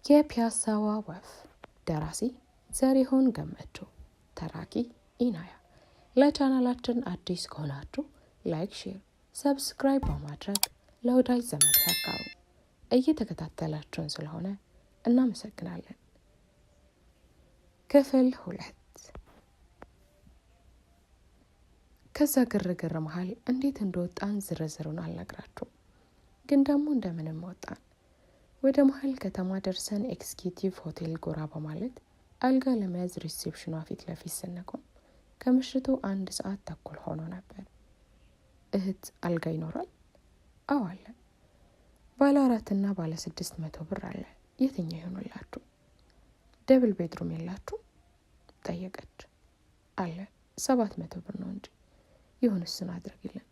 የፒያሳዋ ወፍ። ደራሲ ዘሪሁን ገመቹ፣ ተራኪ ኢናያ። ለቻናላችን አዲስ ከሆናችሁ like፣ share፣ subscribe በማድረግ ለወዳጅ ዘመድ ያጋሩ። እየተከታተላችሁን ስለሆነ እናመሰግናለን። ክፍል 2። ከዛ ግርግር መሀል እንዴት እንደወጣን ዝርዝሩን አልነግራችሁም፣ ግን ደግሞ እንደምንም ወጣን። ወደ መሀል ከተማ ደርሰን ኤክስኪዩቲቭ ሆቴል ጎራ በማለት አልጋ ለመያዝ reception ኗ ፊት ለፊት ስንቆም ከምሽቱ 1:30 ሆኖ ነበር። እህት አልጋ ይኖራል? አዎ አለ። ባለ 4 እና ባለ 600 ብር አለ። የትኛው ይሆንላችሁ? Double bedroom የላችሁ? ጠየቀች። አለ፣ 700 ብር ነው እንጂ። ይሁን እሱን አድርግልን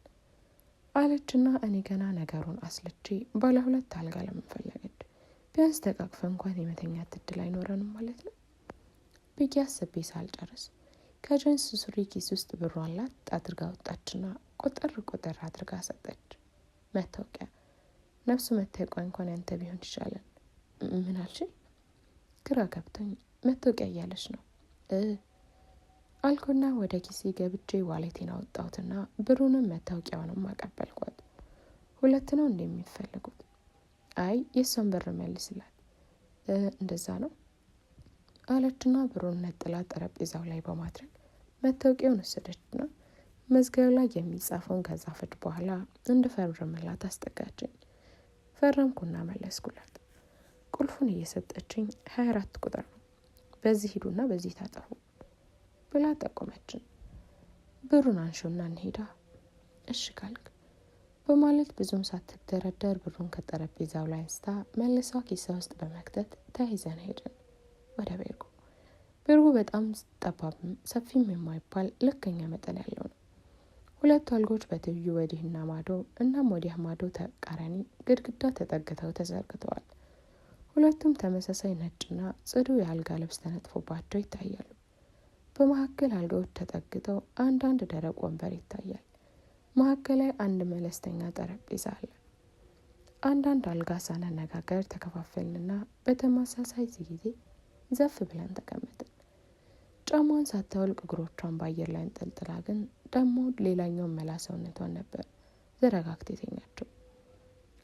አለችና እኔ ገና ነገሩን አስልቼ ባለ 2 አልጋ ለምን ፈለገች? ቢያንስ ተቃቅፈ እንኳን የመተኛት እድል አይኖረንም ማለት ነው ብዬ አስቤ ሳልጨርስ ከጅንስ ሱሪ ኪስ ውስጥ ብሯን ላጥ አድርጋ ወጣችና ቆጠር ቆጠር አድርጋ ሰጠች። መታወቂያ። ነፍሱ መታወቂያ እንኳን ያንተ ቢሆን ይሻላል። ምን አልሽ? ግራ ገብቶኝ መታወቂያ እያለች ነው አልኩና ወደ ኪሴ ገብቼ wallet ኤን አወጣሁትና ብሩንም መታወቂያውንም አቀበልኳት። 2 ነው እንደሚፈልጉት? አይ የእሷን ብር መልስላት። እንደዛ ነው አለችና ብሩን ነጥላ ጠረጴዛው ላይ በማድረግ መታወቂያውን ወሰደችና መዝገብ ላይ የሚጻፈውን ከጻፈች በኋላ እንድፈርምላት አስጠጋችኝ። ፈረምኩና መለስኩላት። ቁልፉን እየሰጠችኝ 24 ቁጥር ነው፣ በዚህ ሂዱና በዚህ ታጠፉ ብላ ጠቆመችን። ብሩን አንሺውና እንሂዳ። እሺ ካልክ በማለት ብዙም ሳትደረደር ብሩን ከጠረጴዛው ላይ አንስታ መልሳ ኪሷ ውስጥ በመክተት ተያይዘን ሄድን ወደ ቤርጎ። ቤርጎ በጣም ጠባብም ሰፊም የማይባል ልከኛ መጠን ያለው ነው። 2 አልጎች በትይዩ ወዲህና ማዶ እናም ወዲህ ማዶ ተቃራኒ ግድግዳ ተጠግተው ተዘርግተዋል። ሁለቱም ተመሳሳይ ነጭና ጽዱ የአልጋ ልብስ ተነጥፎባቸው ይታያሉ። በመካከል አልጋዎች ተጠግተው አንዳንድ ደረቅ ወንበር ይታያል። መካከል ላይ አንድ መለስተኛ ጠረጴዛ አለ። አንዳንድ አልጋ ሳንነጋገር ተከፋፈልንና በተመሳሳይ ጊዜ ዘፍ ብለን ተቀመጥን። ጫማዋን ሳታወልቅ እግሮቿን በአየር ላይ አንጠልጥላ ግን ደግሞ ሌላኛውን መላ ሰውነቷን ነበር ዘረጋግታ የተኛችው።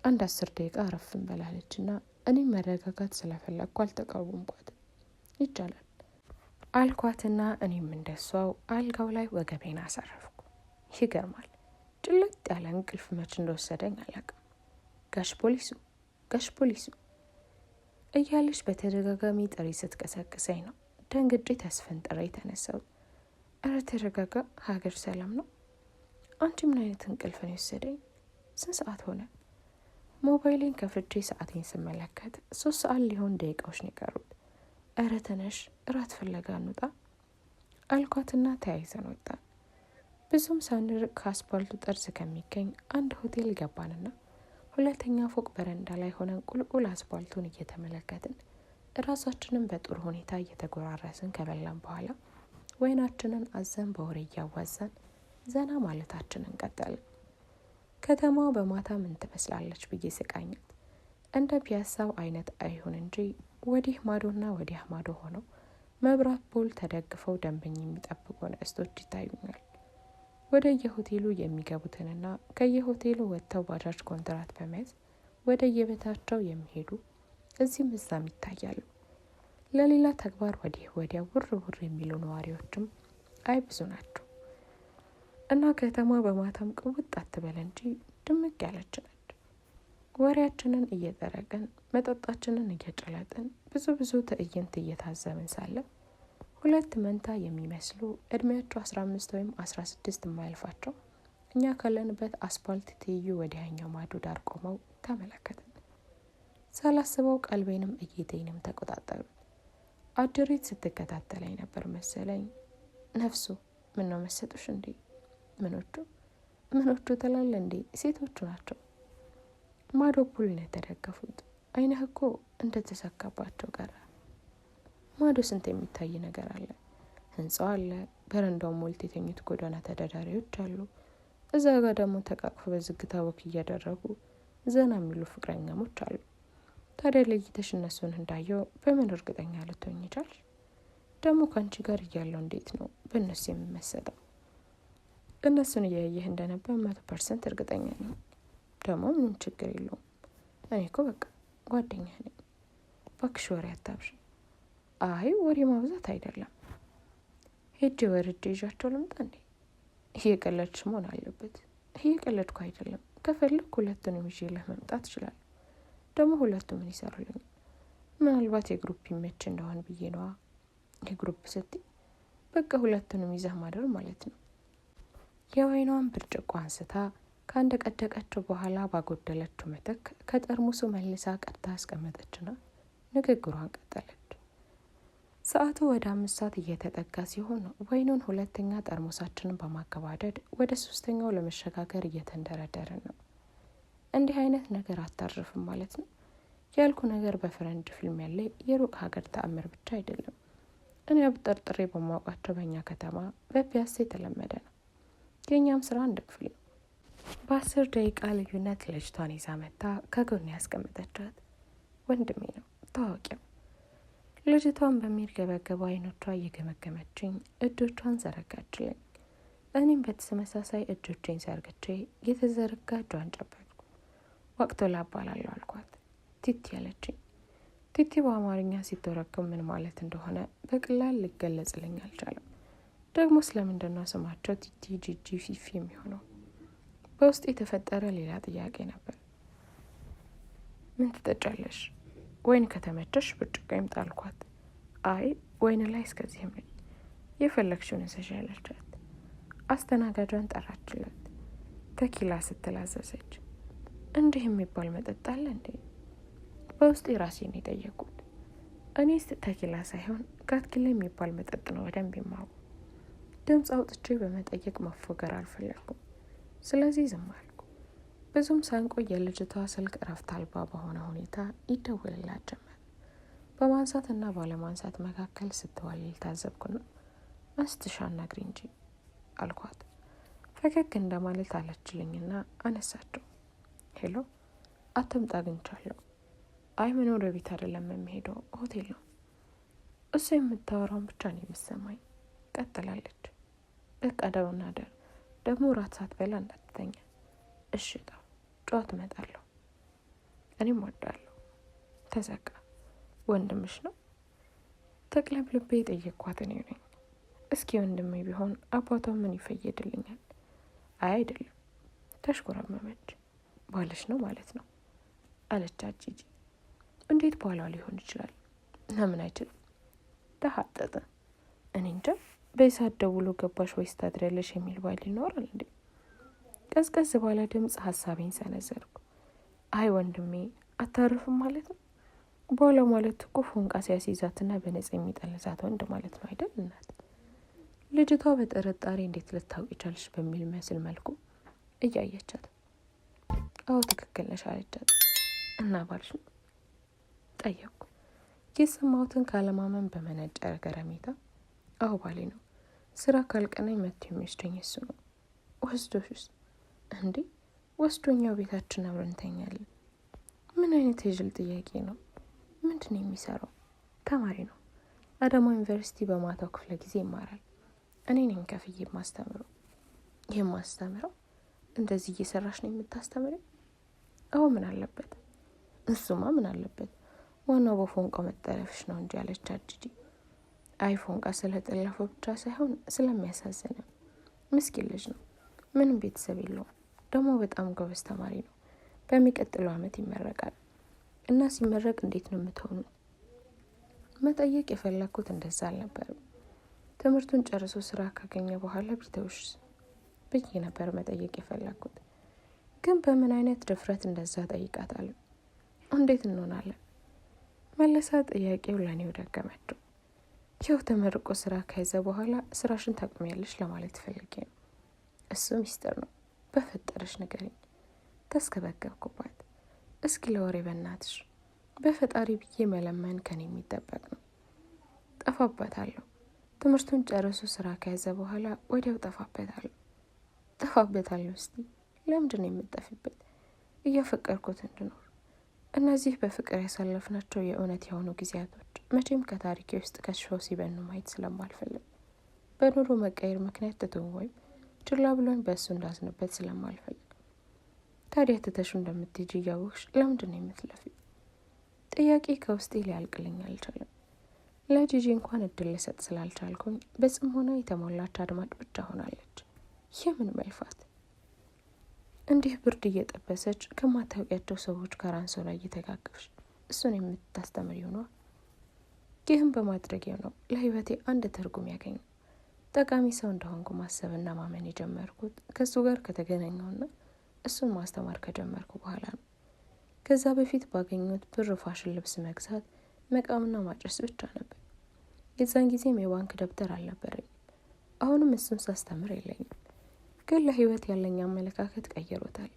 አንድ 10 ደቂቃ አረፍ እንበላለችና እኔም መረጋጋት ስለፈለግኩ አልተቃወምኳትም። ይቻላል አልኳትና እኔም እንደሷው አልጋው ላይ ወገቤን አሳረፍኩ። ይገርማል፣ ጭልጥ ያለ እንቅልፍ መች እንደወሰደኝ አላውቅም። ጋሽ ፖሊሱ፣ ጋሽ ፖሊሱ እያለች በተደጋጋሚ ጥሪ ስትቀሰቅሰኝ ነው ደንግጬ ተስፈንጥሬ የተነሳሁት። እረ ተረጋጋ፣ ሀገር ሰላም ነው። አንቺ ምን አይነት እንቅልፍ ነው የወሰደኝ? ስንት ሰዓት ሆነ? ሞባይሌን ከፍቼ ሰዓቴን ስመለከት 3 ሰዓት ሊሆን ደቂቃዎች ነው የቀሩት። እረ ተነሽ፣ እራት ፍለጋ እንውጣ አልኳትና ተያይዘን ወጣን። ብዙም ሳንርቅ ከአስፓልቱ ጠርዝ ከሚገኝ አንድ ሆቴል ገባንና 2ኛ ፎቅ በረንዳ ላይ ሆነን ቁልቁል አስፓልቱን እየተመለከትን እራሳችንን በጥሩ ሁኔታ እየተጎራረስን ከበላን በኋላ ወይናችንን አዘን በወሬ እያዋዛን ዘና ማለታችንን ቀጠልን። ከተማዋ በማታ ምን ትመስላለች ብዬ ስቃኛት እንደ ፒያሳው አይነት አይሁን እንጂ ወዲህ ማዶና ወዲያ ማዶ ሆነው መብራት ፖል ተደግፈው ደንበኛ የሚጠብቁ እንስቶች ይታዩኛል። ወደ የሆቴሉ የሚገቡትንና ከየሆቴሉ ወጥተው ባጃጅ ኮንትራት በመያዝ ወደ የቤታቸው የሚሄዱ እዚህም እዛም ይታያሉ። ለሌላ ተግባር ወዲህ ወዲያ ውር ውር የሚሉ ነዋሪዎችም አይ ብዙ ናቸው። እና ከተማ በማታም ቅውጥ አትበል እንጂ ድምቅ ያለች ነች። ወሬያችንን እየጠረቅን መጠጣችንን እየጨለጥን ብዙ ብዙ ትዕይንት እየታዘብን ሳለ 2 መንታ የሚመስሉ እድሜያቸው 15 ወይም 16 የማያልፋቸው እኛ ካለንበት አስፋልት ትይዩ ወዲያኛው ማዶ ዳር ቆመው ተመለከትን። ሳላስበው ቀልቤንም እይታዬንም ተቆጣጠሩ። አድሬት ስትከታተለኝ ነበር መሰለኝ። ነፍሱ ምነው መሰጡሽ እንዴ? ምኖቹ ምኖቹ ትላለህ እንዴ? ሴቶቹ ናቸው። ማዶ ፑል ነው የተደገፉት። አይንህ እኮ እንደተሰካባቸው ቀረ። ማዶ ስንት የሚታይ ነገር አለ። ህንጻው አለ፣ በረንዳው ሞልቶ የተኙት ጎዳና ተዳዳሪዎች አሉ። እዛ ጋር ደግሞ ተቃቅፈው በዝግታ walk እያደረጉ ዘና የሚሉ ፍቅረኛሞች አሉ። ታዲያ ለይተሽ እነሱን እንዳየው በምን እርግጠኛ ልትሆኝ ይቻልሽ? ደግሞ ከአንቺ ጋር እያለው እንዴት ነው በእነሱ የምመሰጠው? እነሱን እያየህ እንደነበር 100% እርግጠኛ ነኝ። ደግሞ ምንም ችግር የለውም። እኔ እኮ በቃ ጓደኛ ነኝ። እባክሽ ወሬ አታብዢ። አይ ወሬ ማብዛት አይደለም። ሄጄ ወርጄ ይዣቸው ልምጣ እንዴ? እየቀለድሽ መሆን አለበት። እየቀለድኩ አይደለም። ከፈለግኩ ሁለቱንም ይዤልህ መምጣት እችላለሁ። ደግሞ ሁለቱ ምን ይሰሩልኛል? ምናልባት የ group ይመች እንደሆን ብዬ ነዋ። የ group ስትይ በቃ ሁለቱንም ይዘህ ማደር ማለት ነው። የወይኗን ብርጭቆ አንስታ ካንደቀደቀችው በኋላ ባጎደለችው ምትክ ከጠርሙሱ መልሳ ቀድታ አስቀመጠችና ንግግሯን ቀጠለች። ሰዓቱ ወደ 5 ሰዓት እየተጠጋ ሲሆን ወይኑን ሁለተኛ ጠርሙሳችንን በማገባደድ ወደ ሶስተኛው ለመሸጋገር እየተንደረደርን ነው። እንዲህ አይነት ነገር አታርፍም ማለት ነው ያልኩ ነገር በፈረንጅ ፊልም ያለ የሩቅ ሀገር ተአምር ብቻ አይደለም። እኔ አብጠርጥሬ በማውቃቸው በእኛ ከተማ በፒያሳ የተለመደ ነው። የእኛም ስራ አንድ ክፍል ነው። በ10 ደቂቃ ልዩነት ልጅቷን ይዛ መታ ከጎን ያስቀመጠቻት ወንድሜ ነው ታዋቂው። ልጅቷን በሚርገበገቡ አይኖቿ እየገመገመችኝ እጆቿን ዘረጋችልኝ። እኔም በተመሳሳይ እጆቼን ዘርግቼ የተዘረጋ እጇን ጨበጥኩ። ወቅቶላ እባላለሁ አልኳት። ቲቲ አለችኝ። ቲቲ በአማርኛ ሲተረጎም ምን ማለት እንደሆነ በቀላል ሊገለጽልኝ አልቻለም። ደግሞ ስለምንድን ነው ስማቸው ቲቲ፣ ጂጂ፣ ፊፊ የሚሆነው? በውስጥ የተፈጠረ ሌላ ጥያቄ ነበር። ምን ትጠጫለሽ? ወይን ከተመቸሽ ብርጭቆ ይምጣ አልኳት። አይ ወይን ላይ እስከዚህም ነኝ፣ የፈለግሽውን እዘዢ አለቻት። አስተናጋጇን ጠራችላት። ተኪላ ስትል አዘዘች። እንዲህ የሚባል መጠጥ አለ እንዴ? በውስጤ ራሴን የጠየኩት። እኔስ ተኪላ ሳይሆን ካትኪላ የሚባል መጠጥ ነው በደንብ የማውቀው። ድምፅ አውጥቼ በመጠየቅ መፎገር አልፈለኩም። ስለዚህ ዝም አልኩ። ብዙም ሳንቆይ የልጅቷ ስልክ እረፍት አልባ በሆነ ሁኔታ ይደወልላት ጀመር። በማንሳትና ባለማንሳት መካከል ስትዋልል ታዘብኩና አንስተሽ አናግሪ እንጂ አልኳት። ፈገግ እንደማለት አለችልኝና አነሳቸው። Hello፣ አትምጣ አግኝቻለሁ። አይ መኖሪያ ቤት አይደለም የምሄደው ሆቴል ነው። እሱ የምታወራውን ብቻ ነው የሚሰማኝ። ቀጥላለች። በቃ ደህና እደር፣ ደግሞ እራት ሳትበላ እንዳትተኛ። እሺ ጣው ጨዋት እመጣለሁ። እኔም እወዳለሁ። ተዘጋ። ወንድምሽ ነው? ተቅለብልቤ የጠየኳት እኔ ነኝ። እስኪ ወንድሜ ቢሆን አባቷ ምን ይፈየድልኛል? አይ አይደለም። ተሽኮረመመች። ባልሽ ነው ማለት ነው አለቻት ጂጂ። እንዴት ባሏ ሊሆን ይችላል? ለምን አይችልም? ተሀጠጠ። እኔ እንጃ። በሰዓት ደውሎ ገባሽ ወይስ ታድሪያለሽ የሚል ባል ይኖራል እንዴ? ቀዝቀዝ ባለ ድምጽ ሀሳቤን ሰነዘርኩ። አይ ወንድሜ አታርፍም ማለት ነው? ባሏ ማለት እኮ ፎንቃ ሲያስይዛትና በነጻ የሚጠልዛት ወንድ ማለት ነው አይደል እናት? ልጅቷ በጥርጣሬ እንዴት ልታውቂ ቻልሽ በሚል መስል መልኩ እያየቻት፣ አዎ ትክክል ነሽ አለቻት። እና ባልሽ ነው ጠየቅኩ። የሰማሁትን ካለማመን በመነጨ ገረሜታ፣ አዎ ባሌ ነው። ስራ ካልቀናኝ መጥቶ የሚወስደኝ እሱ ነው። ወስዶሽስ? እንዴ ወስዶኛው ቤታችን አብረን እንተኛለን። ምን አይነት የጅል ጥያቄ ነው? ምንድን ነው የሚሰራው? ተማሪ ነው። አዳማ ዩኒቨርሲቲ በማታው ክፍለ ጊዜ ይማራል። እኔ ነኝ ከፍዬ የማስተምረው። የማስተምረው? እንደዚህ እየሰራሽ ነው የምታስተምሪው? አዎ ምን አለበት? እሱማ ምን አለበት? ዋናው በፎንቃው መጠለፍሽ ነው እንጂ አለቻት ጂጂ። አይ ፎንቃ ስለጠለፈው ብቻ ሳይሆን ስለሚያሳዝንም። ምስኪን ልጅ ነው። ምንም ቤተሰብ የለውም። ደግሞ በጣም ጎበዝ ተማሪ ነው። በሚቀጥለው አመት ይመረቃል። እና ሲመረቅ እንዴት ነው የምትሆኑት? መጠየቅ የፈለኩት እንደዛ አልነበረም። ትምህርቱን ጨርሶ ስራ ካገኘ በኋላ ቢተውሽ ብዬ ነበር መጠየቅ የፈለኩት። ግን በምን አይነት ድፍረት እንደዛ ጠይቃታለሁ? እንዴት እንሆናለን? መለሳ ጥያቄው ለኔው ደገመችው። ያው ተመርቆ ስራ ከያዘ በኋላ ስራሽን ታቆሚያለሽ ለማለት ፈልጌ ነው። እሱ ሚስጥር ነው። በፈጠረሽ ንገሪኝ። ተስከበገብኩባት። እስኪ ለወሬ በእናትሽ በፈጣሪ ብዬ መለመን ከኔ የሚጠበቅ ነው። ጠፋበታለሁ። ትምህርቱን ጨርሶ ስራ ከያዘ በኋላ ወዲያው ጠፋበታለሁ። ጠፋበታለሁ። እስቲ ለምንድን ነው የምጠፊበት? እያፈቀርኩት እንድኖር። እነዚህ በፍቅር ያሳለፍናቸው የእውነት የሆኑ ጊዜያቶች መቼም ከታሪኬ ውስጥ ከሽፈው ሲበኑ ማየት ስለማልፈልግ፣ በኑሮ መቀየር ምክንያት ትቶኝ ወይም ችላ ብሎኝ በእሱ እንዳዝንበት ስለማልፈልግ። ታዲያ ትተሹ እንደምትሄጂ እያወቅሽ ለምንድን ነው የምትለፊው? ጥያቄ ከውስጤ ሊያልቅልኝ አልቻለም። ለጂጂ እንኳን እድል ልሰጥ ስላልቻልኩኝ በጽሞና የተሞላች አድማጭ ብቻ ሆናለች። የምን መልፋት! እንዲህ ብርድ እየጠበሰች ከማታውቂያቸው ሰዎች ጋር አንሶላ እየተጋገፍሽ እሱን የምታስተምሪው ነዋ። ይህም በማድረጌ ነው ለህይወቴ አንድ ትርጉም ያገኘው። ጠቃሚ ሰው እንደሆንኩ ማሰብና ማመን የጀመርኩት ከእሱ ጋር ከተገናኘውና እሱን ማስተማር ከጀመርኩ በኋላ ነው። ከዛ በፊት ባገኘሁት ብር ፋሽን ልብስ መግዛት፣ መቃምና ማጨስ ብቻ ነበር። የዛን ጊዜም የባንክ ደብተር አልነበረኝም። አሁንም እሱን ሳስተምር የለኝም። ግን ለህይወት ያለኝ አመለካከት ቀይሮታል።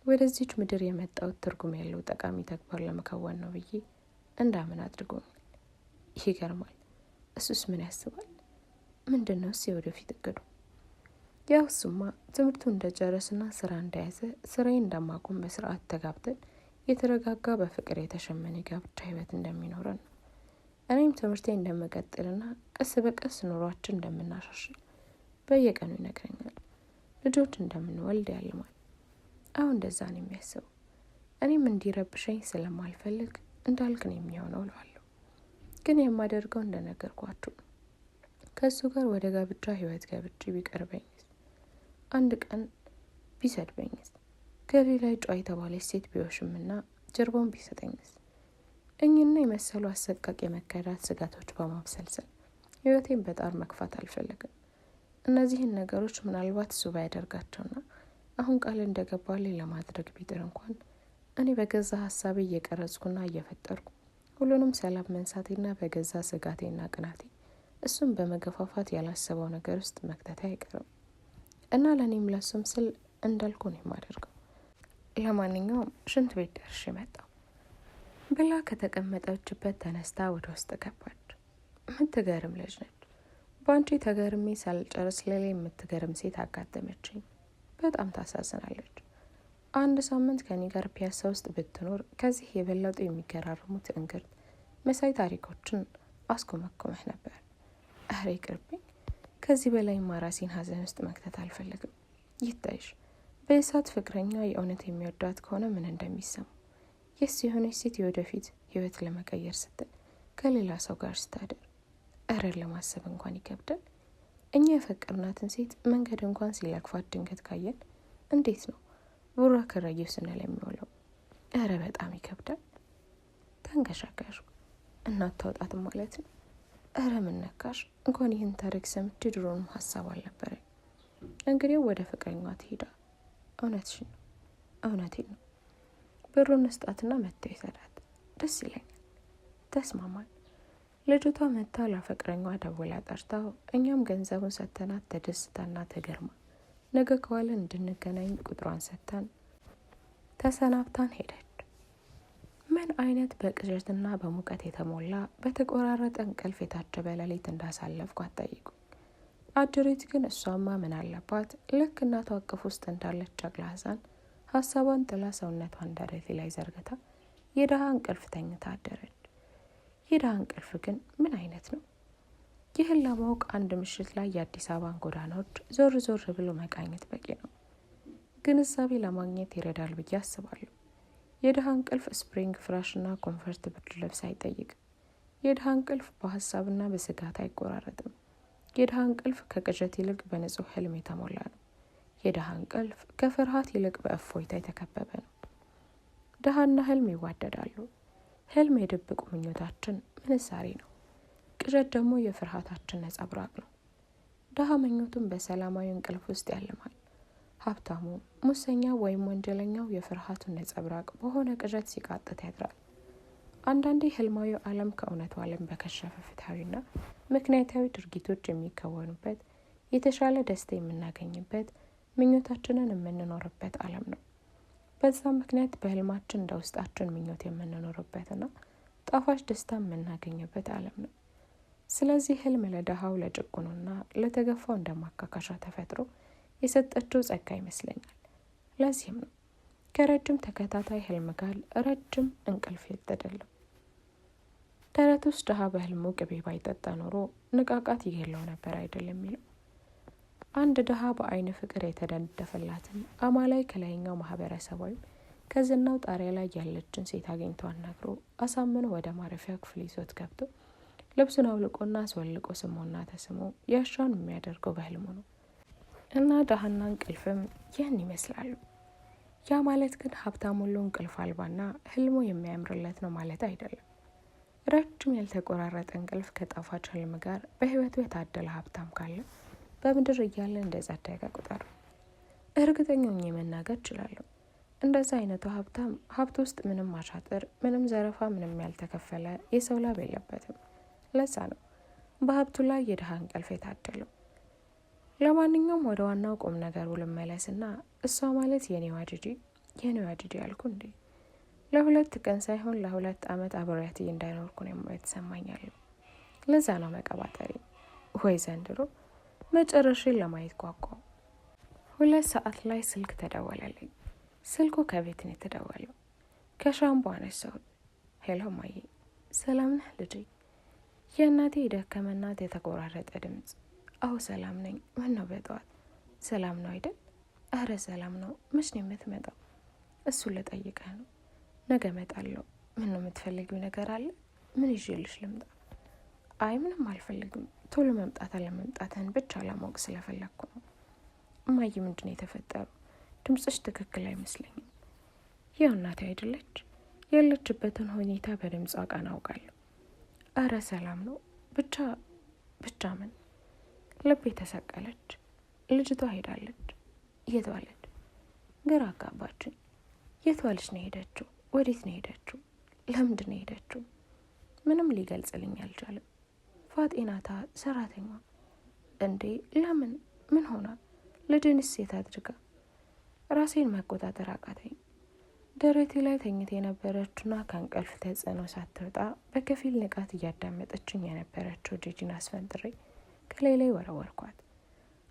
ወደዚች ምድር የመጣሁት ትርጉም ያለው ጠቃሚ ተግባር ለመከወን ነው ብዬ እንዳምን አድርጎኛል። ይገርማል። እሱስ ምን ያስባል? ምንድን ነው እሱ የወደፊት እቅዱ? ያው እሱማ ትምህርቱ እንደጨረስና ስራ እንደያዘ ስራዬን እንደማቆም በስርዓት ተጋብተን የተረጋጋ በፍቅር የተሸመነ ጋብቻ ህይወት እንደሚኖረን ነው። እኔም ትምህርቴ እንደምቀጥልና ቀስ በቀስ ኑሯችን እንደምናሻሽል በየቀኑ ይነግረኛል። ልጆች እንደምንወልድ ያልማል። አሁን እንደዛ ነው የሚያስበው። እኔም እንዲረብሸኝ ስለማልፈልግ እንዳልክ ነው የሚሆነው እለዋለሁ። ግን የማደርገው እንደነገርኳችሁ ነው። ከእሱ ጋር ወደ ጋብቻ ህይወት ገብቼ ቢቀርበኝስ? አንድ ቀን ቢሰድበኝስ? ከሌላ ጨዋ የተባለች ሴት ቢወሽምና ጀርባውን ቢሰጠኝስ? እኚህና የመሰሉ አሰቃቂ የመከዳት ስጋቶች በማብሰልሰል ህይወቴን በጣር መግፋት አልፈለግም። እነዚህን ነገሮች ምናልባት እሱ ባያደርጋቸውና አሁን ቃል እንደገባልኝ ለማድረግ ቢጥር እንኳን እኔ በገዛ ሀሳቤ እየቀረጽኩና እየፈጠርኩ ሁሉንም ሰላም መንሳቴና በገዛ ስጋቴና ቅናቴ እሱን በመገፋፋት ያላሰበው ነገር ውስጥ መክተቴ አይቀርም እና ለእኔም ለሱም ስል እንዳልኩ ነው የማደርገው። ለማንኛውም ሽንት ቤት ደርሼ መጣሁ ብላ ከተቀመጠችበት ተነስታ ወደ ውስጥ ገባች። የምትገርም ልጅ ነች። በአንቺ ተገርሜ ሳልጨርስ ሌላ የምትገርም ሴት አጋጠመችኝ። በጣም ታሳዝናለች። አንድ ሳምንት ከኔ ጋር ፒያሳ ውስጥ ብትኖር ከዚህ የበለጡ የሚገራርሙት እንግርት መሳይ ታሪኮችን አስኮመኮመህ ነበር። እረ ይቅርብኝ። ከዚህ በላይ ራሴን ሀዘን ውስጥ መክተት አልፈልግም። ይታይሽ በእሳት ፍቅረኛ የእውነት የሚወዳት ከሆነ ምን እንደሚሰማ። የስ የሆነች ሴት የወደፊት ህይወት ለመቀየር ስትል ከሌላ ሰው ጋር ስታደር እረ ለማሰብ እንኳን ይከብዳል። እኛ የፈቀርናትን ሴት መንገድ እንኳን ሲለክፋት ድንገት ካየን እንዴት ነው ቡራ ከረየው ስንል የሚውለው? እረ በጣም ይከብዳል። ተንገሻገሹ እናት ታውጣት ማለት ነው። እረ ምን ነካሽ? እንኳን ይህን ታሪክ ሰምቼ ድሮንም ሀሳብ አልነበረኝ። እንግዲህ ወደ ፍቅረኛዋ ትሄዳ። እውነትሽን ነው፣ እውነቴን ነው። ብሩን ስጣትና መጥተው ይሰዳት። ደስ ይለኛል። ተስማማል። ልጅቷ መታ ለፍቅረኛዋ ደውላ ጠርታው እኛም ገንዘቡን ሰተናት ተደስታና ተገርማ ነገ ከዋለ እንድንገናኝ ቁጥሯን ሰተን ተሰናብታን ሄደች። ምን አይነት በቅዠትና በሙቀት የተሞላ በተቆራረጠ እንቅልፍ የታጀበ ሌሊት እንዳሳለፍኩ አትጠይቁኝ። አጅሬት ግን እሷማ ምን አለባት ልክ እናቷ እቅፍ ውስጥ እንዳለች ጨቅላ ሕፃን ሀሳቧን ጥላ ሰውነቷን ደረቴ ላይ ዘርግታ የድሃ እንቅልፍ ተኝታ አደረች። የድሃ እንቅልፍ ግን ምን አይነት ነው? ይህን ለማወቅ አንድ ምሽት ላይ የአዲስ አበባን ጎዳናዎች ዞር ዞር ብሎ መቃኘት በቂ ነው። ግንዛቤ ለማግኘት ይረዳል ብዬ አስባለሁ። የድሃ እንቅልፍ spring ፍራሽና comfort ብርድ ልብስ አይጠይቅም። የድሃ እንቅልፍ በሀሳብና በስጋት አይቆራረጥም። የድሃ እንቅልፍ ከቅዠት ይልቅ በንጹህ ህልም የተሞላ ነው። የድሃ እንቅልፍ ከፍርሃት ይልቅ በእፎይታ የተከበበ ነው። ድሃና ህልም ይዋደዳሉ። ህልም የድብቁ ምኞታችን ምንዛሬ ነው። ቅዠት ደግሞ የፍርሃታችን ነጸብራቅ ነው። ድሃ ምኞቱን በሰላማዊ እንቅልፍ ውስጥ ያልማል። ሀብታሙ፣ ሙሰኛ ወይም ወንጀለኛው የፍርሃቱን ነጸብራቅ በሆነ ቅዠት ሲቃጥት ያድራል። አንዳንዴ ህልማዊ ዓለም ከእውነቱ ዓለም በከሸፈ ፍትሐዊና ምክንያታዊ ድርጊቶች የሚከወኑበት፣ የተሻለ ደስታ የምናገኝበት፣ ምኞታችንን የምንኖርበት ዓለም ነው። በዛ ምክንያት በህልማችን እንደ ውስጣችን ምኞት የምንኖርበትና ጣፋጭ ደስታ የምናገኝበት ዓለም ነው። ስለዚህ ህልም ለድሃው፣ ለጭቁኑና ለተገፋው እንደማካካሻ ተፈጥሮ የሰጠችው ጸጋ ይመስለኛል። ለዚህም ነው ከረጅም ተከታታይ ህልም ጋር ረጅም እንቅልፍ የተደለው። ተረት ውስጥ ድሀ በህልሙ ቅቤ ባይጠጣ ኖሮ ንቃቃት ይገለው ነበር አይደል የሚለው። አንድ ድሀ በአይን ፍቅር የተደነደፈላትን አማላይ ከላይኛው ማህበረሰብ ወይም ከዝናው ጣሪያ ላይ ያለችን ሴት አግኝቶ አናግሮ አሳምኖ ወደ ማረፊያ ክፍል ይዞት ገብቶ ልብሱን አውልቆና አስወልቆ ስሞና ተስሞ ያሻውን የሚያደርገው በህልሙ ነው። እና ድሀና እንቅልፍም ይህን ይመስላሉ። ያ ማለት ግን ሀብታም ሁሉ እንቅልፍ አልባና ህልሙ የሚያምርለት ነው ማለት አይደለም። ረጅም ያልተቆራረጠ እንቅልፍ ከጣፋጭ ህልም ጋር በህይወቱ የታደለ ሀብታም ካለ በምድር እያለ እንደ ጸደቀ ቁጠሩ። እርግጠኛ ሆኜ መናገር እችላለሁ። እንደዛ አይነቱ ሀብታም ሀብት ውስጥ ምንም አሻጥር፣ ምንም ዘረፋ፣ ምንም ያልተከፈለ የሰው ላብ የለበትም። ለዛ ነው በሀብቱ ላይ የድሀ እንቅልፍ የታደለው። ለማንኛውም ወደ ዋናው ቁም ነገሩ ልመለስና እሷ ማለት የኔዋ ጂጂ የኔዋ ጂጂ ያልኩ እንዴ ለ2 ቀን ሳይሆን ለ2 ዓመት አብሬያት እንዳይኖርኩ ነው የተሰማኛለሁ። ለዛ ነው መቀባጠሪ። ወይ ዘንድሮ መጨረሻዬን ለማየት ጓጓሁ። 2 ሰዓት ላይ ስልክ ተደወለልኝ። ስልኩ ከቤት ነው የተደወለው። ከሻምቦ አነሳሁት። Hello ማዬ፣ ሰላም ነህ ልጄ? የእናቴ የደከመና የተቆራረጠ ድምጽ። አዎ ሰላም ነኝ። ምን ነው በጠዋት? ሰላም ነው አይደል? አረ ሰላም ነው። መች ነው የምትመጣው? እሱን ልጠይቅህ ነው። ነገ እመጣለሁ። ምን ነው የምትፈልጊው ነገር አለ? ምን ይዤልሽ ልምጣ? አይ ምንም አልፈልግም። ቶሎ መምጣት አለመምጣትህን ብቻ ለማወቅ ስለፈለግኩ ነው። እማዬ ምንድን ነው የተፈጠረው? ድምፅሽ ትክክል አይመስለኝም። ያው እናቴ አይደለች? ያለችበትን ሁኔታ በድምጿ ቃና አውቃለሁ። አረ ሰላም ነው። ብቻ ብቻ ምን? ልቤ ተሰቀለች። ልጅቷ ሄዳለች። የት ዋለች? ግራ አጋባችኝ። የት ዋለች ነው የሄደችው? ወዴት ነው የሄደችው? ለምንድን ነው የሄደችው? ምንም ሊገልጽልኝ አልቻለም። ፋጤናታ ሰራተኛ እንዴ! ለምን? ምን ሆና? ልጅንስ ሴት አድርጋ? ራሴን መቆጣጠር አቃተኝ። ደረቴ ላይ ተኝታ የነበረችውና ከእንቅልፍ ተጽዕኖ ሳትወጣ በከፊል ንቃት እያዳመጠችኝ የነበረችው ጂጂን አስፈንጥሬ ከላይ ላይ ወረወርኳት።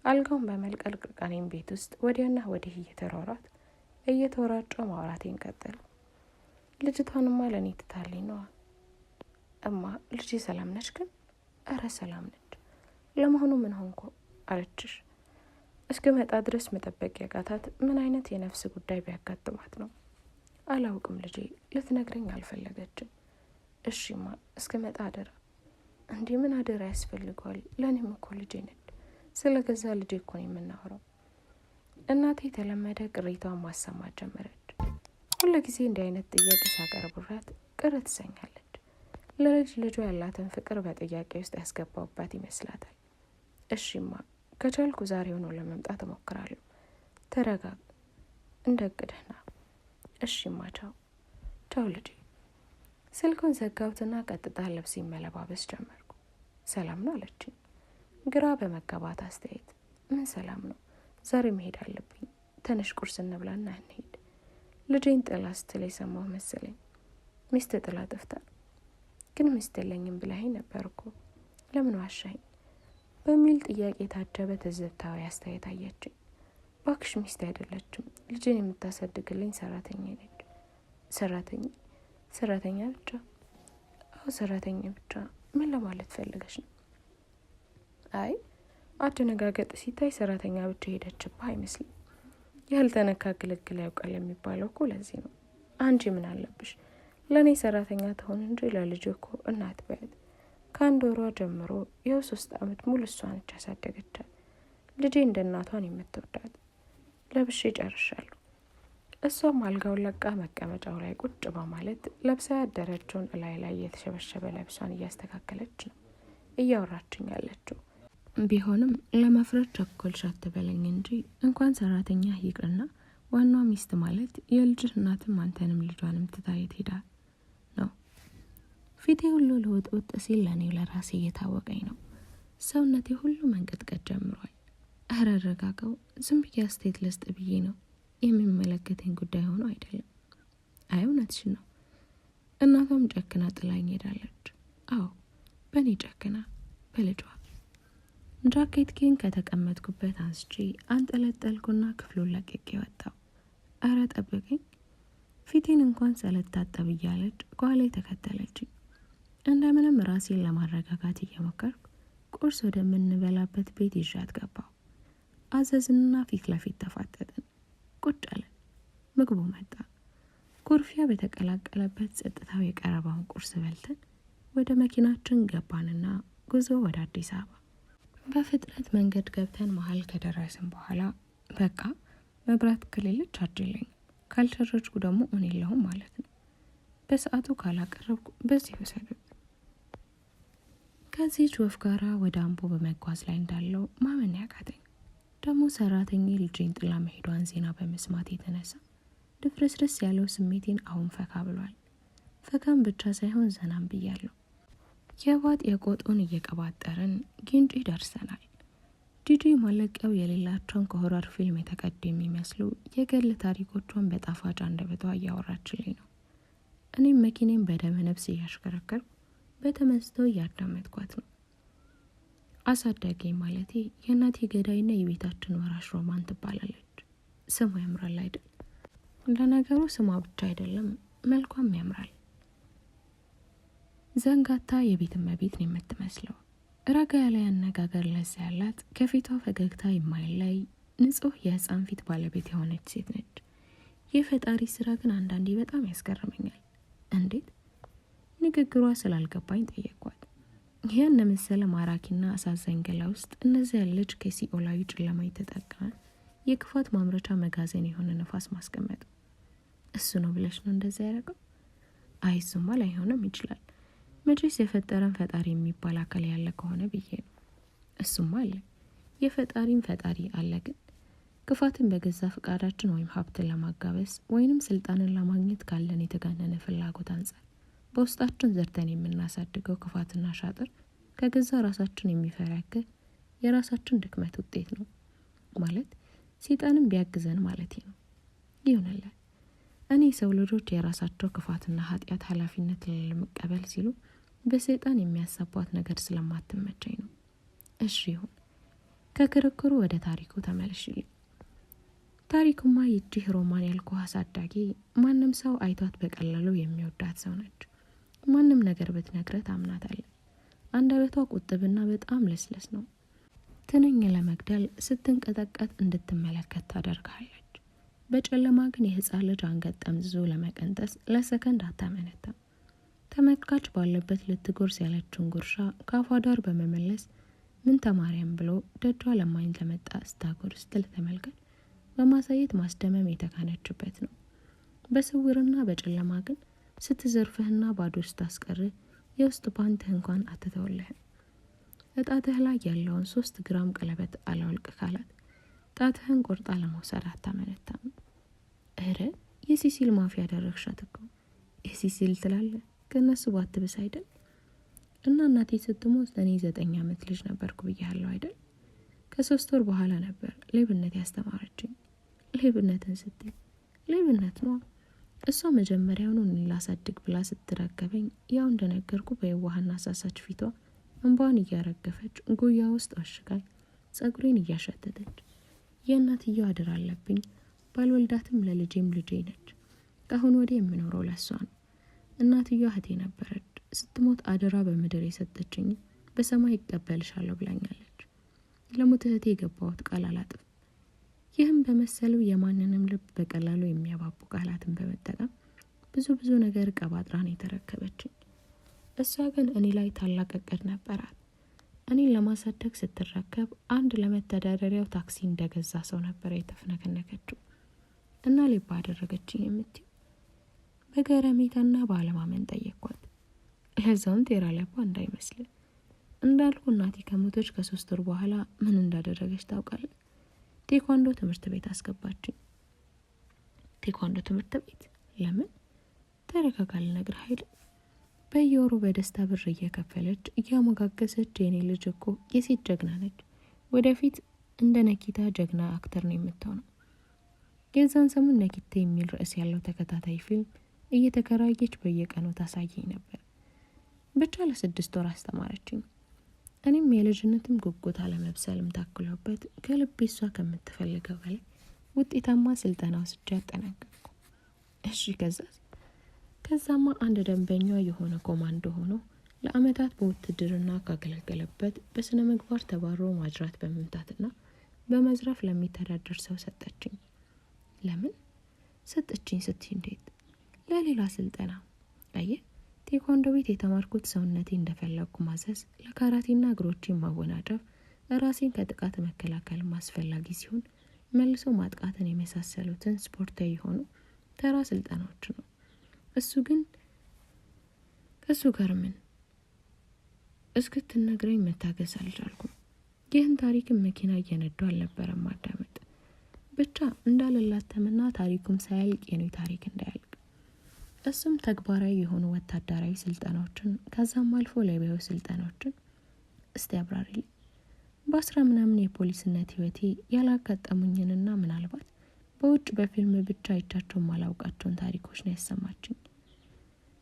አልጋውን በመልቀቅ ቅርቃኔን ቤት ውስጥ ወዲያና ወዲህ እየተሯሯጥ እየተወራጨው ማውራቴን ቀጠልኩ። ልጅቷንማ ለኔ ትታልኝ ነዋ። እማ ልጄ ሰላም ነች ግን? እረ ሰላም ነች። ለመሆኑ ምን ሆንኩ አለችሽ? እስክመጣ ድረስ መጠበቅ ያቃታት ምን አይነት የነፍስ ጉዳይ ቢያጋጥማት ነው? አላውቅም ልጄ፣ ልትነግረኝ አልፈለገችም። እሺማ እስክመጣ አደራ። እንዴ ምን አደራ ያስፈልገዋል? ለኔም እኮ ልጄ ነች። ስለገዛ ልጄ እኮ ነው የምናወራው። እናቴ የተለመደ ቅሬታዋን ማሰማት ጀመረች። ሁሉ ጊዜ እንዲህ አይነት ጥያቄ ሳቀርብላት ቅር ትሰኛለች። ለልጅ ልጇ ያላትን ፍቅር በጥያቄ ውስጥ ያስገባውባት ይመስላታል። እሺማ ከቻልኩ ዛሬውኑ ለመምጣት እሞክራለሁ። ተረጋግ፣ እንደ እቅድህ ና። እሺማ ቻው ቻው ልጄ። ስልኩን ዘጋሁትና ቀጥታ ልብሴን መለባበስ ጀመርኩ። ሰላም ነው አለችኝ፣ ግራ በመጋባት አስተያየት። ምን ሰላም ነው? ዛሬ መሄድ አለብኝ። ተነሽ ቁርስ እንብላና እንሂድ። ልጄን ጥላ ስትል የሰማሁ መሰለኝ። ሚስት ጥላ ጠፍታ ግን ሚስት የለኝም ብለኸኝ ነበር እኮ ለምን ዋሻኸኝ? በሚል ጥያቄ የታጀበ ትዝብታዊ አስተያየት አየችኝ። እባክሽ ሚስት አይደለችም፣ ልጄን የምታሳድግልኝ ሰራተኛ ነች። ሰራተኛ? ሰራተኛ ብቻ? አዎ ሰራተኛ ብቻ። ምን ለማለት ፈልገሽ ነው? አይ አደነጋገጥ ሲታይ ሰራተኛ ብቻ ሄደችብህ አይመስልም። ያልተነካ ግልግል ያውቃል የሚባለው እኮ ለዚህ ነው። አንቺ ምን አለብሽ? ለኔ ሰራተኛ ትሆን እንጂ ለልጅ እኮ እናት በያት። ከአንድ ወሯ ጀምሮ ይኸው 3 ዓመት ሙሉ እሷ ነች ያሳደገቻት። ልጄ እንደ እናቷን የምትወዳት። ለብሼ ጨርሻለሁ። እሷም አልጋውን ለቃ መቀመጫው ላይ ቁጭ በማለት ለብሳ ያደረችውን እላይ ላይ የተሸበሸበ ለብሷን እያስተካከለች ነው እያወራችኝ ያለችው። ቢሆንም ለመፍረድ ቸኮልሽ አትበለኝ እንጂ እንኳን ሰራተኛ ይቅርና ዋናዋ ሚስት ማለት የልጅህ እናትም አንተንም ልጇንም ትታ የት ሄዳ ነው? ፊቴ ሁሉ ለውጥ ውጥ ሲል ለኔው ለራሴ እየታወቀኝ ነው። ሰውነቴ ሁሉ መንቀጥቀጥ ጀምሯል። ኧረ አረጋጋው፣ ዝም ብዬ አስተያየት ልስጥ ብዬ ነው፣ የሚመለከተኝ ጉዳይ ሆኖ አይደለም። አይ እውነትሽን ነው። እናቷም ጨክና ጥላኝ ሄዳለች። አዎ በእኔ ጨክና በልጇ። ጃኬት ግን ከተቀመጥኩበት አንስቼ አንጠለጠልኩና ክፍሉን ለቅቄ ወጣሁ። ኧረ ጠብቀኝ፣ ፊቴን እንኳን ሳልታጠብ እያለች ከኋላ ተከተለችኝ። እንደምንም ራሴን ለማረጋጋት እየሞከርኩ ቁርስ ወደምንበላበት ቤት ይዣት ገባሁ። አዘዝንና ፊት ለፊት ተፋጠጥን። ቁጭ አለን። ምግቡ መጣ። ኩርፊያ በተቀላቀለበት ጸጥታው የቀረበውን ቁርስ በልተን ወደ መኪናችን ገባንና ጉዞ ወደ አዲስ አበባ። በፍጥነት መንገድ ገብተን መሀል ከደረስን በኋላ በቃ መብራት ከሌለ ቻርጅ የለኝም፣ ካልቸረጅኩ ደግሞ እኔ የለሁም ማለት ነው። በሰዓቱ ካላቀረብኩ በዚህ ውሰዱት። ከዚህች ወፍ ጋራ ወደ አምቦ በመጓዝ ላይ እንዳለው ማመን ያቃተኝ። ደግሞ ሰራተኛ ልጄን ጥላ መሄዷን ዜና በመስማት የተነሳ ድፍርስርስ ያለው ስሜቴን አሁን ፈካ ብሏል። ፈካም ብቻ ሳይሆን ዘናም ብያለሁ። የባጥ የቆጡን እየቀባጠርን ጊንጪ ደርሰናል። ጂጂ ማለቂያው የሌላቸውን ከ horror ፊልም የተቀዱ የሚመስሉ የገል ታሪኮቿን በጣፋጭ አንደበቷ እያወራችልኝ ነው። እኔም መኪኔን በደመ ነፍስ እያሽከረከርኩ በተመስጦ እያዳመጥኳት ነው። አሳዳጊ ማለቴ የእናቴ ገዳይና የቤታችን ወራሽ ሮማን ትባላለች። ስሟ ያምራል አይደል? ለነገሩ ስሟ ብቻ አይደለም መልኳም ያምራል። ዘንጋታ የቤት እመቤት ነው የምትመስለው። ረጋ ያለ አነጋገር ለዛ ያላት፣ ከፊቷ ፈገግታ የማይለይ ንጹህ የሕፃን ፊት ባለቤት የሆነች ሴት ነች። የፈጣሪ ስራ ግን አንዳንዴ በጣም ያስገርመኛል። እንዴት? ንግግሯ ስላልገባኝ ጠየኳት። ይህን መሰለ ማራኪና አሳዛኝ ገላ ውስጥ እነዚያ ልጅ ከሲኦላዊ ጨለማ የተጠቀመ የክፋት ማምረቻ መጋዘን የሆነ ነፋስ ማስቀመጡ እሱ ነው ብለሽ ነው እንደዚያ ያደረገው? አይ እሱማ ላይሆንም ይችላል። መቼስ የፈጠረን ፈጣሪ የሚባል አካል ያለ ከሆነ ብዬ ነው። እሱማ አለ፣ የፈጣሪም ፈጣሪ አለ። ግን ክፋትን በገዛ ፈቃዳችን ወይም ሀብትን ለማጋበስ ወይንም ስልጣንን ለማግኘት ካለን የተጋነነ ፍላጎት አንጻር በውስጣችን ዘርተን የምናሳድገው ክፋትና ሻጥር ከገዛ ራሳችን የሚፈረክ የራሳችን ድክመት ውጤት ነው። ማለት ሰይጣንም ቢያግዘን ማለት ነው። ይሁንልህ። እኔ ሰው ልጆች የራሳቸው ክፋትና ኃጢአት ኃላፊነት ለመቀበል ሲሉ በሰይጣን የሚያሳቧት ነገር ስለማትመቸኝ ነው። እሺ ይሁን። ከክርክሩ ወደ ታሪኩ ተመልሽልኝ። ታሪኩማ ይቺ ሮማን ያልኩህ አሳዳጊ ማንም ሰው አይቷት በቀላሉ የሚወዳት ሰው ነች። ማንም ነገር ብትነግረህ ታምናታለህ። አንደበቷ ቁጥብና በጣም ለስለስ ነው። ትንኝ ለመግደል ስትንቀጠቀጥ እንድትመለከት ታደርግሃለች። በጨለማ ግን የህፃን ልጅ አንገት ጠምዝዞ ለመቀንጠስ ለሰከንድ አታመነታም። ተመልካች ባለበት ልትጎርስ ያለችውን ጉርሻ ከአፏ ዳር በመመለስ ምን ተማሪያም ብሎ ደጇ ለማኝ ለመጣ ስታጎርስ ስትል ተመልካች በማሳየት ማስደመም የተካነችበት ነው። በስውርና በጨለማ ግን ስትዘርፍህና ባዶ ስታስቀርህ የውስጥ ፓንትህ እንኳን አትተውልህም። እጣትህ ላይ ያለውን 3 ግራም ቀለበት አላወልቅ ካላት ጣትህን ቆርጣ ለመውሰድ አታመነታም። እረ የሲሲል ማፊያ ያደረግሻት እኮ። የሲሲል ትላለህ ከእነሱ ባትብስ አይደል? እና እናቴ ስትሞት ለእኔ 9 ዓመት ልጅ ነበርኩ ብያለሁ አይደል? ከ3 ወር በኋላ ነበር ሌብነት ያስተማረችኝ። ሌብነትን ስትይ ሌብነት ነው። እሷ መጀመሪያውኑ እኔን ላሳድግ ብላ ስትረከበኝ ያው እንደነገርኩ በየዋህና አሳሳች ፊቷ እንባዋን እያረገፈች ጉያ ውስጥ አሽጋኝ ጸጉሬን እያሸተተች የእናትየው አደራ አለብኝ፣ ባልወልዳትም ለልጄም ልጄ ነች። ከአሁን ወዲህ የምኖረው ለሷ ነው። እናትየዋ እህቴ ነበረች። ስትሞት አደራ በምድር የሰጠችኝ በሰማይ ይቀበልሻለሁ ብላኛለች። ለሞት እህቴ የገባሁት ቃል አላጥፍም። ይህም በመሰሉ የማንንም ልብ በቀላሉ የሚያባቡ ቃላትን በመጠቀም ብዙ ብዙ ነገር ቀባጥራ ነው የተረከበችኝ። እሷ ግን እኔ ላይ ታላቅ እቅድ ነበራት። እኔን ለማሳደግ ስትረከብ አንድ ለመተዳደሪያው ታክሲ እንደገዛ ሰው ነበር የተፍነከነከችው እና ሌባ አደረገችኝ የምትይው? በገረሜታና ባለማመን ጠየኳት። ለዛውም ቴራ ለባ እንዳይመስል እንዳልኩ እናቴ ከሞተች ከ3 ወር በኋላ ምን እንዳደረገች ታውቃለህ? ቴኳንዶ ትምህርት ቤት አስገባችኝ። ቴኳንዶ ትምህርት ቤት ለምን? ተረጋጋ ልነግርህ አይደል? በየወሩ በደስታ ብር እየከፈለች እያሞጋገሰች የኔ ልጅ እኮ የሴት ጀግና ነች፣ ወደፊት እንደ ነኪታ ጀግና actor ነው የምትሆነው። የዛን ሰሞን ነኪታ የሚል ርዕስ ያለው ተከታታይ ፊልም እየተከራየች በየቀኑ ታሳየኝ ነበር። ብቻ ለ6 ወር አስተማረችኝ። እኔም የልጅነትም ጉጉት አለመብሰልም ታክሎበት ከልቤ እሷ ከምትፈልገው በላይ ውጤታማ ስልጠና ወስጄ አጠናቀቅኩ። እሺ ከዛስ? ከዛማ አንድ ደንበኛ የሆነ ኮማንዶ ሆኖ ለአመታት በውትድርና ካገለገለበት በስነ ምግባር ተባሮ ማጅራት በመምታትና በመዝረፍ ለሚተዳደር ሰው ሰጠችኝ። ለምን ሰጠችኝ ስትይ እንዴት? ለሌላ ስልጠና። አየህ፣ ቴኳንዶ ቤት የተማርኩት ሰውነቴ እንደፈለግኩ ማዘዝ፣ ለካራቴና እግሮቼን ማወናጨፍ፣ ራሴን ከጥቃት መከላከል አስፈላጊ ሲሆን መልሶ ማጥቃትን የመሳሰሉትን ስፖርታዊ የሆኑ ተራ ስልጠናዎች ነው። እሱ ግን ከእሱ ጋር ምን እስክትነግረኝ መታገስ አልቻልኩም። ይህን ታሪክም መኪና እየነዱ አልነበረም ማዳመጥ። ብቻ እንዳልላተምና ታሪኩም ሳያልቅ የኔ ታሪክ እንዳያልቅ። እሱም ተግባራዊ የሆኑ ወታደራዊ ስልጠናዎችን ከዛም አልፎ ሌባዊ ስልጠናዎችን እስቲ አብራሪልኝ። በ10 ምናምን የፖሊስነት ህይወቴ ያላጋጠሙኝንና ምናልባት በውጭ በፊልም ብቻ አይቻቸው ማላውቃቸውን ታሪኮች ነው ያሰማችኝ።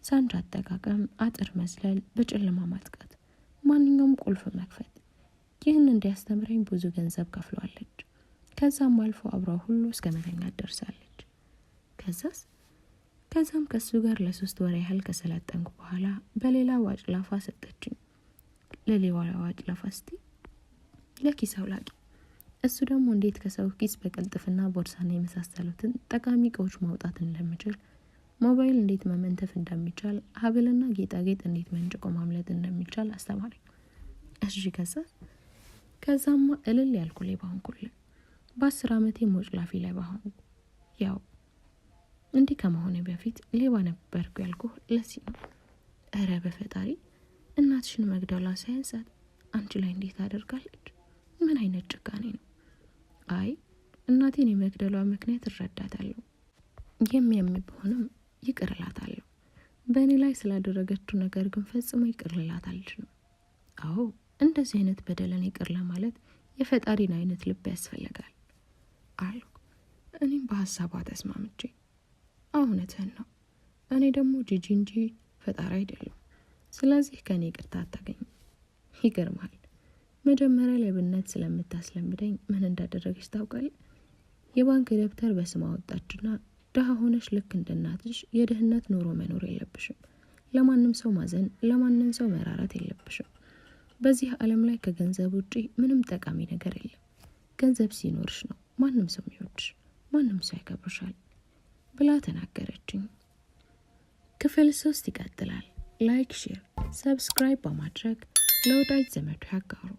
ሳንጃ አጠቃቀም፣ አጥር መዝለል፣ በጨለማ ማጥቃት፣ ማንኛውም ቁልፍ መክፈት። ይህን እንዲያስተምረኝ ብዙ ገንዘብ ከፍሏለች። ከዛም አልፎ አብሯ ሁሉ እስከ መተኛት ደርሳለች። ከዛስ? ከዛም ከሱ ጋር ለ3 ወር ያህል ከሰለጠንኩ በኋላ በሌላ ዋጭላፋ ሰጠችኝ። ለሌላ ዋጭላፋ እስቲ ለኪስ አውላቂ። እሱ ደግሞ እንዴት ከሰው ኪስ በቅልጥፍና ቦርሳና የመሳሰሉትን ጠቃሚ እቃዎች ማውጣት እንደምችል፣ ሞባይል እንዴት መመንተፍ እንደሚቻል፣ ሀብልና ጌጣጌጥ እንዴት መንጭቆ ማምለጥ እንደሚቻል አስተማረኝ። እሺ ከዛ? ከዛማ እልል ያልኩ ሌባ ሆንኩልህ። በ10 አመቴ ሞጭላፊ ሌባ ሆንኩ። ያው እንዲህ ከመሆኔ በፊት ሌባ ነበርኩ ያልኩህ ለዚህ ነው። እረ በፈጣሪ እናትሽን መግደሏ ሳያንሳት አንቺ ላይ እንዴት አደርጋለች? ምን አይነት ጭካኔ ነው? አይ እናቴን የመግደሏ ምክንያት እረዳታለሁ። የሚያም ቢሆንም ይቅር እላታለሁ። በእኔ ላይ ስላደረገችው ነገር ግን ፈጽሞ ይቅር ልላት አልችልም። አዎ እንደዚህ አይነት በደልን ይቅር ለማለት የፈጣሪን አይነት ልብ ያስፈልጋል አልኩ። እኔም በሀሳቧ ተስማምቼ እውነትህን ነው፣ እኔ ደግሞ ጂጂ እንጂ ፈጣሪ አይደለም። ስለዚህ ከኔ ይቅርታ አታገኝም። ይገርማል። መጀመሪያ ሌብነት ስለምታስለምደኝ ምን እንዳደረገች ታውቃለህ? የባንክ ደብተር በስሟ አወጣችና ድሀ ሆነሽ ልክ እንደ እናትሽ የድህነት ኑሮ መኖር የለብሽም። ለማንም ሰው ማዘን፣ ለማንም ሰው መራራት የለብሽም። በዚህ ዓለም ላይ ከገንዘብ ውጪ ምንም ጠቃሚ ነገር የለም። ገንዘብ ሲኖርሽ ነው ማንም ሰው የሚወድሽ፣ ማንም ሰው ያከብርሻል ብላ ተናገረችኝ። ክፍል 3 ይቀጥላል። Like፣ share፣ subscribe በማድረግ ለወዳጅ ዘመዱ ያጋሩ።